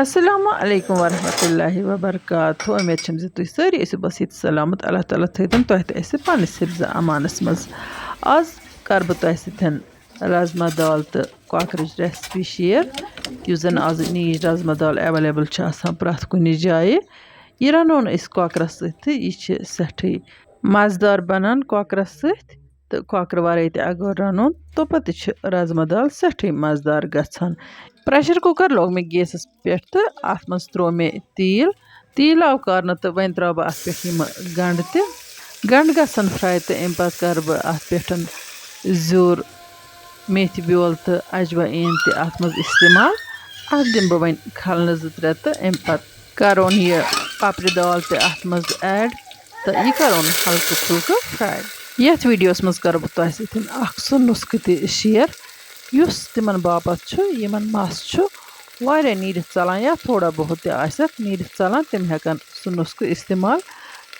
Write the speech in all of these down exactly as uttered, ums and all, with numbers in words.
السلام علیکم ورحمۃ اللہ وبرکاتہ۔ امید چھم زِ تُہۍ سٲری ٲسِو بس ییٚتہِ سلامت۔ اللہ تعالیٰ تھٲیتن تۄہہِ تہِ اَسہِ پننِس حفظ امانس منٛز۔ آز کر بہٕ تۄہہِ سۭتۍ رازما دال تہٕ کۄکرٕچ recipe share، یُس زن آز نیٖج رازما دال available چھِ آسان پرٛٮ۪تھ کُنہِ جایہِ۔ یہِ رنو نہٕ أسۍ کۄکرس سۭتۍ تہٕ یہِ چھِ سٮ۪ٹھٕے مزٕدار بنان کۄکرس سۭتۍ۔ تہٕ کۄکرٕ ورٲے تہِ اگر رنو توٚپتہٕ تہِ چھِ رازما دال سٮ۪ٹھٕے مزٕدار گژھان۔ Pressure cooker لوگ مےٚ گیسَس پٮ۪ٹھ تہٕ اَتھ منٛز ترٛوو مےٚ تیٖل۔ تیٖل آو کارنہٕ تہٕ وۄنۍ ترٛاوٕ بہٕ اَتھ پٮ۪ٹھ یِم گنٛڈٕ تہِ۔ گنٛڈٕ گژھن fry تہٕ اَمہِ پَتہٕ کَرٕ بہٕ اَتھ پٮ۪ٹھ زیُر، میتھِ بیول تہٕ اجوایِن تہِ اَتھ منٛز استعمال۔ اَتھ دِمہٕ بہٕ وۄنۍ کھلنہٕ زٕ ترٛےٚ تہٕ اَمہِ پَتہٕ کَرون یہِ پَپرِ دال تہِ اَتھ منٛز add تہٕ یہِ کَرون ہلکہٕ پھُلکہٕ fry۔ یَتھ videoس منٛز کَرٕ بہٕ تۄہہِ سۭتۍ اَکھ سُہ نُسخہٕ تہِ share، یُس تِمن باپتھ چھُ یِمن مَس چھُ واریاہ نیٖرِتھ ژَلان یا تھوڑا بہت تہِ آسٮ۪کھ نیٖرِتھ ژَلان، تِم ہٮ۪کن سُہ نُسخہٕ استعمال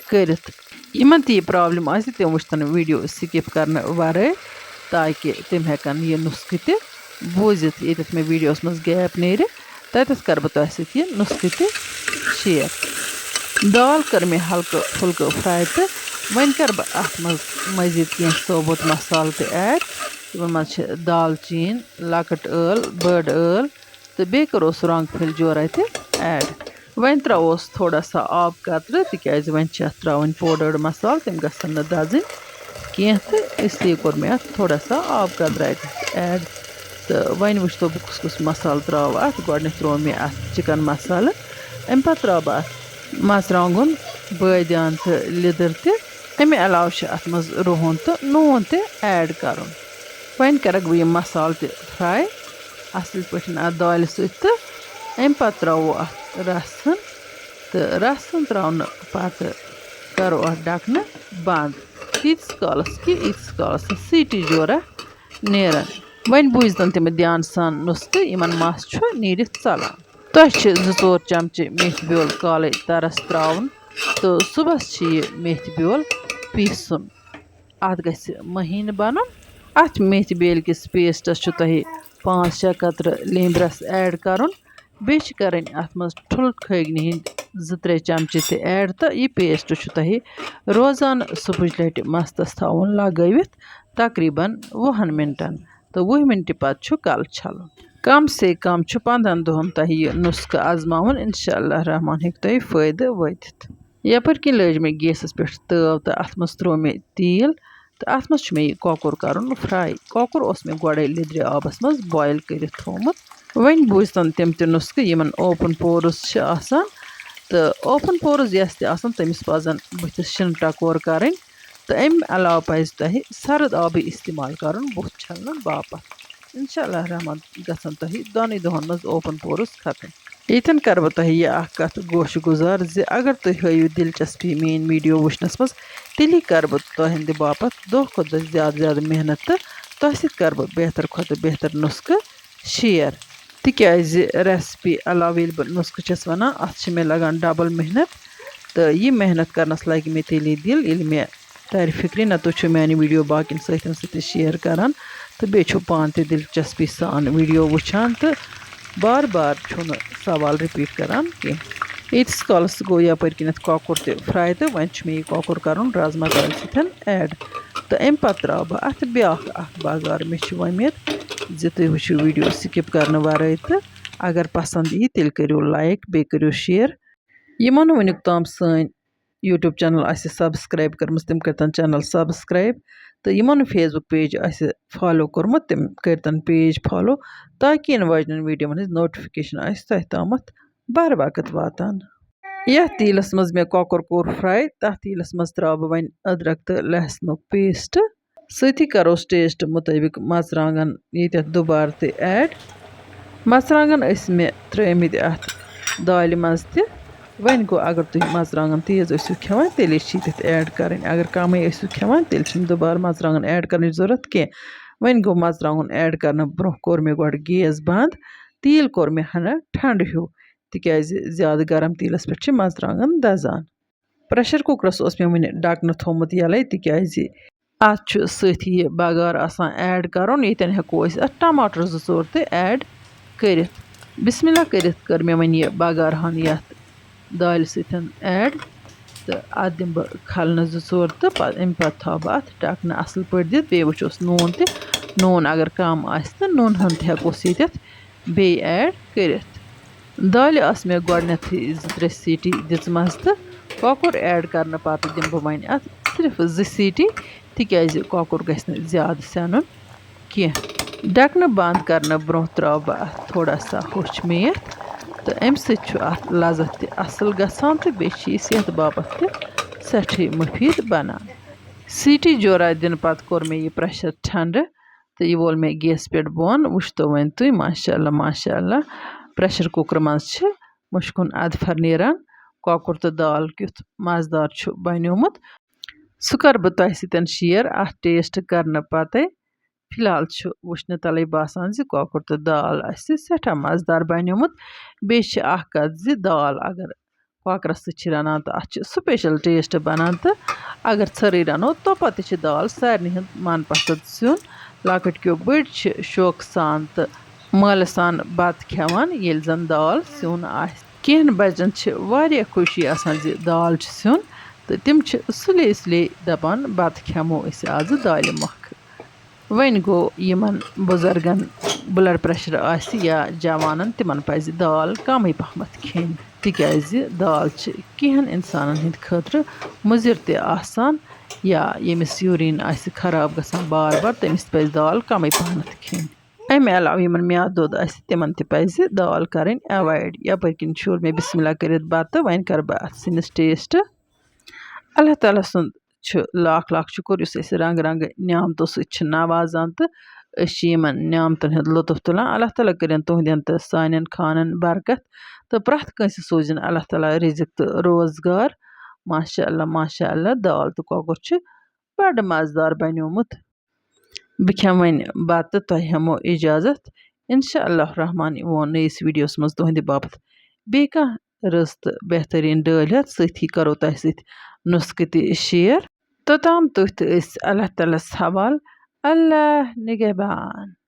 کٔرِتھ۔ یِمن تہِ یہِ problem آسہِ، تِم وٕچھتن video skip کرنہٕ ورٲے، تاکہِ تِم ہٮ۪کن یہِ نُسخہٕ تہِ بوٗزِتھ۔ ییٚتٮ۪تھ مےٚ videoس منٛز gap نیرِ، تَتٮ۪تھ کَرٕ بہٕ تۄہہِ سۭتۍ یہِ نُسخہٕ تہِ share۔ دال کٔر مےٚ ہلکہٕ پھُلکہٕ fry تہٕ وۄنۍ کَرٕ بہٕ اَتھ منٛز مٔزیٖد کینٛہہ ثوبوٗت مصالہٕ تہِ add۔ تِمَن منٛز چھِ دالچیٖن، لۄکٕٹ ٲل، بٔڑ ٲل تہٕ بیٚیہِ کوٚرُس رۄنٛگ پھٔلۍ جورہ تہِ add۔ وۄنۍ ترٛاووس تھوڑا سا آب قطرٕ، تِکیٛازِ وۄنۍ چھِ اَتھ ترٛاوٕنۍ powdered مصالہٕ، تِم گژھن نہٕ دَزٕنۍ کینٛہہ، تہٕ اس لیے کوٚر مےٚ اَتھ تھوڑا سا آب قطرہ تہِ add۔ تہٕ وۄنۍ وٕچھتو بہٕ کُس کُس مصالہٕ ترٛاوٕ اَتھ۔ گۄڈٕنٮ۪تھ ترٛوو مےٚ اَتھ chicken مصالہٕ، اَمہِ پَتہٕ ترٛاوٕ بہٕ اَتھ مرژٕوانٛگُن، بٲدیان تہٕ لیٚدٕر تہِ۔ اَمہِ علاوٕ چھِ اَتھ منٛز رُہُن تہٕ نوٗن تہِ add کَرُن۔ وۄنۍ کَرَکھ بہٕ یِم مصالہٕ تہِ fry اَصٕل پٲٹھۍ اَتھ دالہِ سۭتۍ تہٕ اَمہِ پَتہٕ ترٛاوو اَتھ رَسُن تہٕ رَسُن ترٛاونہٕ پَتہٕ کَرو اَتھ ڈَکھنہٕ بنٛد تیٖتِس کالَس کہِ ییٖتِس کالَس نہٕ سیٖٹی جورہ نیرَن۔ وۄنۍ بوٗزۍتَن تِم دھیان سان نُسخہٕ، یِمَن مَس چھُ نیٖرِتھ ژَلان۔ تۄہہِ چھِ زٕ ژور چمچہٕ میتھِ بیول کالے تَرَس ترٛاوُن تہٕ صُبحَس چھِ یہِ میتھِ بیول پیٖسُن۔ اَتھ گژھِ مٔہیٖنہٕ بَنُن۔ اَتھ میتھِ بیٲلۍ کِس pasteس چھُ تۄہہِ پانٛژھ شےٚ قطرٕ لیٚنٛبۍ رَس add کَرُن۔ بیٚیہِ چھِ کَرٕنۍ اَتھ منٛز ٹھُلہٕ کھٲگنہِ ہِنٛدۍ زٕ ترٛےٚ چمچہٕ تہِ add تہٕ یہِ paste چھُ تۄہہِ روزانہٕ صُبحٕچ لَٹہِ مَستَس تھاوُن لَگٲوِتھ تقریٖباً وُہَن مِنٹَن۔ تہٕ وُہہِ مِنٹہِ پَتہٕ چھُ کَلہٕ چھَلُن۔ کم سے کم چھُ پنٛدہَن دۄہَن تۄہہِ یہِ نُسخہٕ آزماوُن، اِنشاء اللہ الرحمن ہیٚکہِ تۄہہِ فٲیدٕ وٲتِتھ۔ یَپٲرۍ کِنۍ لٲج مےٚ گیسَس پٮ۪ٹھ تٲو تہٕ اَتھ منٛز ترٛوو مےٚ تیٖل تہٕ اَتھ منٛز چھُ مےٚ یہِ کۄکُر کَرُن fry۔ کۄکُر اوس مےٚ گۄڈَے لیٚدرِ آبَس منٛز boil کٔرِتھ تھوٚومُت۔ وۄنۍ بوٗزۍتَن تِم تہِ نُسخہٕ، یِمَن open pores چھِ آسان۔ تہٕ open pores یَس تہِ آسان، تٔمِس پَزَن بٕتھِس شِنہٕ ٹَکور کَرٕنۍ۔ تہٕ اَمہِ علاوٕ پَزِ تۄہہِ سرد آبٕے استعمال کَرُن بُتھ چھَلنہٕ باپتھ۔ اِنشاء اللہ الرحمن گژھن تۄہہِ دۄنٕے دۄہَن منٛز open pores ختم۔ ییٚتٮ۪ن کَرٕ بہٕ تۄہہِ یہِ اَکھ کَتھ گوشہِ گُزار زِ اگر تُہۍ ہٲیِو دِلچسپی میٛٲنۍ video وٕچھنَس منٛز، تیٚلی کَرٕ بہٕ تُہٕنٛدِ باپتھ دۄہ کھۄتہٕ دۄہ زیادٕ زیادٕ محنت تہٕ تۄہہِ سۭتۍ کَرٕ بہٕ بہتر کھۄتہٕ بہتر نُسخہٕ share۔ تِکیٛازِ recipe علاوٕ ییٚلہِ بہٕ نُسخہٕ چھَس وَنان، اَتھ چھِ مےٚ لَگان double محنت، تہٕ یہِ محنت کَرنَس لَگہِ مےٚ تیٚلی دِل، ییٚلہِ مےٚ تَرِ فِکرِ، نہ تُہۍ چھِو میٛانہِ video باقیَن سۭتۍ تہِ share کَران، تہٕ بیٚیہِ چھِو پانہٕ تہِ دِلچسپی سان video وٕچھان تہٕ بار بار چھُو نہٕ سوال repeat کَران کینٛہہ۔ ییٖتِس کالَس گوٚو یَپٲرۍ کِنٮ۪تھ کۄکُر تہِ fry تہٕ وۄنۍ چھُ مےٚ یہِ کۄکُر کَرُن رازما دالہِ سۭتۍ add۔ تہٕ اَمہِ پَتہٕ ترٛاوٕ بہٕ اَتھ بیٛاکھ اَکھ بَغار۔ مےٚ چھِ وۄمید زِ تُہۍ وٕچھِو video skip کَرنہٕ وَرٲے، تہٕ اگر پَسنٛد یی تیٚلہِ کٔرِو like، بیٚیہِ کٔرِو share۔ یِمو نہٕ وٕنیُک تام سٲنۍ YouTube channel آسہِ subscribe کٔرمٕژ، تِم کٔرۍتَن channel subscribe، تہٕ یِمو نہٕ Facebook page آسہِ follow کوٚرمُت، تِم کٔرۍتَن page follow، تاکہِ یِنہٕ واجنٮ۪ن videoن ہٕنٛز notification آسہِ تۄہہِ تامَتھ بر وقت واتان۔ یَتھ تیٖلَس منٛز مےٚ کۄکُر کوٚر fry، تَتھ تیٖلَس منٛز ترٛاوٕ بہٕ وۄنۍ أدرَک تہٕ لہسنُک paste۔ سۭتی کَروس taste مُطٲبِق مَرژٕوانٛگَن ییٚتٮ۪تھ دُبارٕ تہِ add۔ مَرژٕوانٛگَن ٲسۍ مےٚ ترٛٲومٕتۍ اَتھ دالہِ منٛز تہِ۔ وۄنۍ گوٚو، اگر تُہۍ مَرژٕوانٛگَن تیز ٲسِو کھٮ۪وان، تیٚلے چھِ ییٚتٮ۪تھ add کَرٕنۍ۔ اگر کَمٕے ٲسِو کھٮ۪وان، تیٚلہِ چھِنہٕ دُبارٕ مَرژٕوانٛگَن add کَرنٕچ ضوٚرَتھ کینٛہہ۔ وۄنۍ گوٚو، مَرژٕوانٛگُن add کَرنہٕ برٛونٛہہ کوٚر مےٚ گۄڈٕ گیس بنٛد، تیٖل کوٚر مےٚ ہَنا ٹھنٛڈٕ ہیوٗ، تِکیٛازِ زیادٕ گرم تیٖلَس پٮ۪ٹھ چھِ مَرژٕوانٛگَن دَزان۔ Pressure cookerس اوس مےٚ وٕنہِ ڈَکہٕ نہٕ تھوٚومُت یَلَے، تِکیٛازِ اَتھ چھُ سۭتھی یہِ بَغار آسان add کَرُن۔ ییٚتٮ۪ن ہٮ۪کو أسۍ اَتھ ٹماٹر زٕ ژور تہِ add کٔرِتھ۔ بسم اللہ کٔرِتھ کٔر مےٚ وۄنۍ یہِ بَغار ہَن یَتھ دالہِ سۭتۍ ایڈ، تہٕ اَتھ دِمہٕ بہٕ کھلنہٕ زٕ ژور، تہٕ پَتہٕ اَمہِ پَتہٕ تھاوٕ بہٕ اَتھ ڈَکھنہٕ اَصٕل پٲٹھۍ دِتھ۔ بیٚیہِ وٕچھوس نوٗن تہِ، نوٗن اگر کَم آسہِ تہٕ نوٗن ہَن تہِ ہٮ۪کوس ییٚتٮ۪تھ بیٚیہِ ایڈ کٔرِتھ۔ دالہِ آسہٕ مےٚ گۄڈٕنٮ۪تھٕے زٕ ترٛےٚ سیٖٹی دِژمَژٕ تہٕ کۄکُر ایڈ کَرنہٕ پَتہٕ دِمہٕ بہٕ وۄنۍ اَتھ صرف زٕ سیٖٹی، تِکیٛازِ کۄکُر گژھِ نہٕ زیادٕ سٮ۪نُن کینٛہہ۔ ڈَکھنہٕ بنٛد کَرنہٕ برٛونٛہہ ترٛاوٕ بہٕ اَتھ تھوڑا سا ہوٚچھ میتھ، تہٕ اَمہِ سۭتۍ چھُ اَتھ لذت تہِ اَصٕل گژھان تہٕ بیٚیہِ چھِ یہِ صحتہٕ باپَتھ تہِ سٮ۪ٹھٕے مُفیٖد بَنان۔ سیٖٹی جورا دِنہٕ پَتہٕ کوٚر مےٚ یہِ پرٛٮ۪شَر ٹھنٛڈٕ تہٕ یہِ وول مےٚ گیس پٮ۪ٹھ بۄن۔ وٕچھتو وۄنۍ تُہۍ، ماشاء اللہ، ماشاء اللہ، پرٛٮ۪شَر کُکرٕ منٛز چھِ مُشکُن اَدفَر نیران۔ کۄکُر تہٕ دال کیُتھ مَزٕدار چھُ بَنیومُت، سُہ کَرٕ بہٕ تۄہہِ سۭتۍ شِیَر اَتھ ٹیسٹ کَرنہٕ پَتَے۔ فی الحال چھُ وٕچھنہٕ تَلَے باسان زِ کۄکُر تہٕ دال آسہِ سٮ۪ٹھاہ مَزٕدار بَنیومُت۔ بیٚیہِ چھِ اَکھ کَتھ زِ دال اگر کۄکرَس سۭتۍ چھِ رَنان تہٕ اَتھ چھِ سُپیشَل ٹیسٹ بَنان، تہٕ اگر ژھٔرٕے رَنو توٚپَتہٕ تہِ چھِ دال سارنٕے ہُنٛد من پَسنٛد سیُن۔ لۄکٕٹۍ کیو بٔڑۍ چھِ شوقہٕ سان تہٕ مٲلہٕ سان بَتہٕ کھٮ۪وان، ییٚلہِ زَن دال سیُن آسہِ۔ کینٛہَن بَچَن چھِ واریاہ خوشی آسان زِ دال چھِ سیُن، تہٕ تِم چھِ سُلے سُلے دَپان، "بَتہٕ کھٮ۪مو أسۍ آزٕ دالہِ مۄکھٕ۔" وۄنۍ گوٚو، یِمَن بُزرگَن بٕلڈ پرٛٮ۪شَر آسہِ یا جوانَن، تِمَن پَزِ دال کَمٕے پَہمَتھ کھیٚنۍ، تِکیٛازِ دال چھِ کینٛہَن اِنسانَن ہِنٛدِ خٲطرٕ مُضِر تہِ آسان، یا ییٚمِس یوٗریٖن آسہِ خراب گژھان بار بار، تٔمِس پَزِ دال کَمٕے پَہمَتھ کھیٚنۍ۔ اَمہِ علاوٕ یِمَن میٛادٕ دود آسہِ، تِمَن تہِ پَزِ دال کَرٕنۍ ایوایڈ۔ یَپٲرۍ کِنۍ چھوٚل مےٚ بسم اللہ کٔرِتھ بَتہٕ، وۄنۍ کَرٕ بہٕ اَتھ سِنِس ٹیسٹ۔ اللہ تعالیٰ سُنٛد چھُ لاکھ لاکھ شُکُر، یُس اَسہِ رنٛگ رنٛگہٕ نعمتو سۭتۍ چھِ نوازان تہٕ أسۍ چھِ یِمَن نعمتَن ہُنٛد لطف تُلان۔ اللہ تعالیٰ کٔرِنۍ تُہٕنٛدٮ۪ن تہٕ سانٮ۪ن خانَن برکت، تہٕ پرٛٮ۪تھ کٲنٛسہِ سوٗزِن اللہ تعالیٰ رِزِق تہٕ روزگار۔ ماشاء اللہ، ماشاء اللہ، دال تہٕ کۄکُر چھُ بَڑٕ مَزٕدار بَنیومُت۔ بہٕ کھٮ۪مہٕ وۄنۍ بَتہٕ، تۄہہِ ہٮ۪مو اِجازت۔ اِنشاء اللہ الرحمن یِمو نٔیِس ویٖڈیوَس منٛز تُہٕنٛدِ باپتھ بیٚیہِ کانٛہہ رٕژ تہٕ بہتریٖن ڈٲلۍ ہٮ۪تھ۔ سۭتھی کَرو تۄہہِ سۭتۍ نُسخہٕ تہِ شِیَر۔ توٚتام تُہۍ تہٕ أسۍ اللہ تعالیٰ ہَس حوال۔ اللہ نِگہبان۔